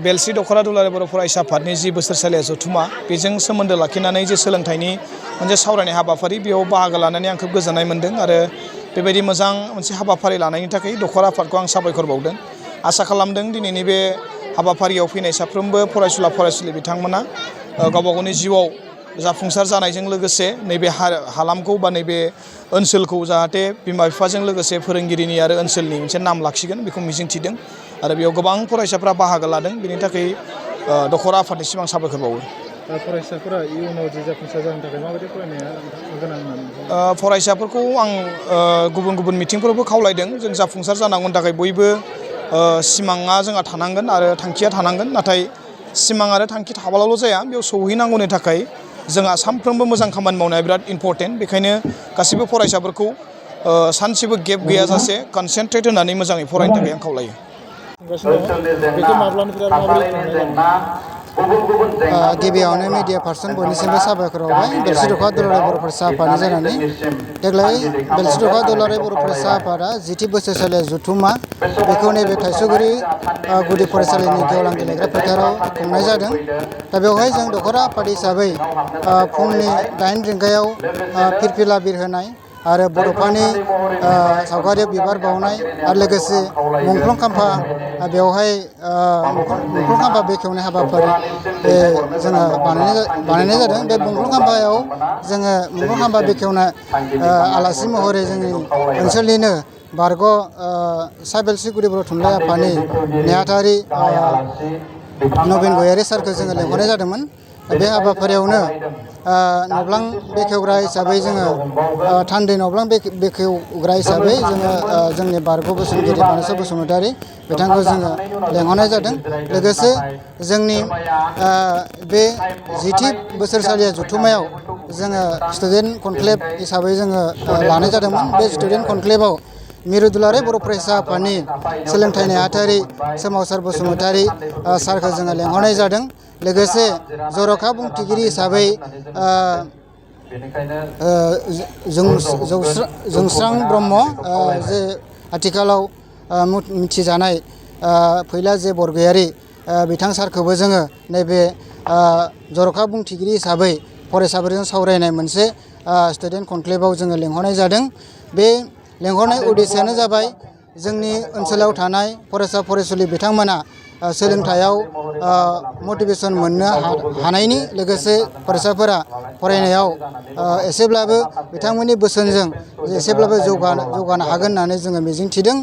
बेलस्रि दख'रा दुलाराय बर' फरायसा आफादनि जि बोसोरसालिया जथुमा बेजों सोमोन्दो लाखिनानै जे सोलोंथाइनि मोनसे सावरायनाय हाबाफारि बेयाव बाहागो लानानै आं खोब गोजोननाय मोन्दों आरो बेबायदि मोजां मोनसे हाबाफारि लानायनि थाखाय दख'रा आफादखौ आं साबायखर बावदों। आसा खालामदों दिनैनि बे हाबाफारियाव फैनाय साफ्रोमबो फरायसुला फरायसुलि बिथांमोना गावबा गावनि जिउआव जाफुंसार जानायजों लोगोसे नैबे हालामखौ बा नैबे ओनसोलखौ जाहाथे बिमा बिफाजों लोगोसे फोरोंगिरिनि आरो ओनसोलनि मोनसे नाम लाखिगोन बेखौ मिजिंथिदों आरो बेयाव गोबां फरायसाफ्रा बाहागो लादों। बेनि थाखाय दख'रा आफादनिसिम आं साबायखर बावो। फरायसाफोरा इयुनाव जि जाफुंसार जानो थाखाय माबायदि फरायनाया गोनां होननानै फरायसाफोरखौ आं गुबुन गुबुन मिथिंफोरावबो खावलायदों जों जाफुंसार जानांगौनि थाखाय बयबो सिमाङा जोंहा थानांगोन आरो थांखिया थानांगोन। नाथाय सिमां आरो थांखि थाब्लाल' जाया, बेयाव सौहैनांगौनि थाखाय जोंहा सानफ्रोमबो मोजां खामानि मावनाया बिराद इम्परटेन्ट। बेखायनो गासैबो फरायसाफोरखौ सानसेबो गेप गैयाजासे कनसेन्ट्रेट होनानै मोजाङै फरायनो थाखाय आं खावलायो। गिबियावनो मिडिया पार्सन बयनिसिमबो साबायखर बावबाय बेलस्रि दख'रा दुलाराय बर' फरायसा आफादनि जानानै। देग्लाय बेलस्रि दख'रा दुलाराय बर' फरायसा आफादा 10थि बोसोरसालिया जथुमा बेखौ नैबे थाइसुगुरि गुदि फरायसालिनि गेवलां गेलेग्रा फोथाराव खुंनाय जादों। दा बेवहाय जों दख'रा आफाद हिसाबै फुंनि 8 रिंगायाव फिरफिला बिरहोनाय आरो बड'फानि सावगारियाव बिबार बावनाय आरो लोगोसे मुंख्लं खाम्फा बेवहाय मुंख्लं खाम्फा बेखेवनाय हाबाफारि जोङो बानायनाय जादों। बे मुंख्लं खाम्फायाव जोङो मुंख्लं खाम्फा बेखेवनो आलासि महरै जोंनि ओनसोलनिनो बारग' सा बेलस्रि गुदि बर' थुनलाइ आफादनि नेहाथारि नबिन गयारि सारखौ जोङो लेंहरनाय जादोंमोन। बे हाबाफारियावनो नब्लां बेखेवग्रा हिसाबै जोङो थान्दै नब्लां बेखेवग्रा हिसाबै जोङो जोंनि बारग' बोसोनगिरि बानेस्वर बसुमतारी बिथांखौ जोङो लेंहरनाय जादों। लोगोसे जोंनि बे 10थि बोसोरसालिया जथुमायाव जोङो स्टुडेन्ट कनक्लेभ हिसाबै जोङो लानाय जादोंमोन। बे स्टुडेन्ट कनक्लेभआव मिरु दुलाराय बर' फरायसा आफादनि सोलोंथाइ नेहाथारि सोमावसार बसुमतारी सारखौ जोङो लेंहरनाय जादों। लोगोसे जर'खा बुंथिगिरि हिसाबै जोंस्रां ब्रह्म जे आथिखालाव मिथिजानाय फैला जे बरगयारि बिथां सारखौबो जोङो नैबे जर'खा बुंथिगिरि हिसाबै फरायसाफोरजों सावरायनाय मोनसे स्टुडेन्ट कनक्लेभआव जोङो लेंहरनाय जादों। बे लेंहरनाय उद्देश्यआनो जाबाय जोंनि ओनसोलाव थानाय फरायसा फरायसुलि बिथांमोना सोलोंथाइयाव मटिभेसन मोननो हानायनि लोगोसे फरायसाफोरा फरायनायाव एसेब्लाबो बिथांमोननि बोसोनजों एसेब्लाबो जौगानो हागोन होननानै जोङो मिजिंथिदों।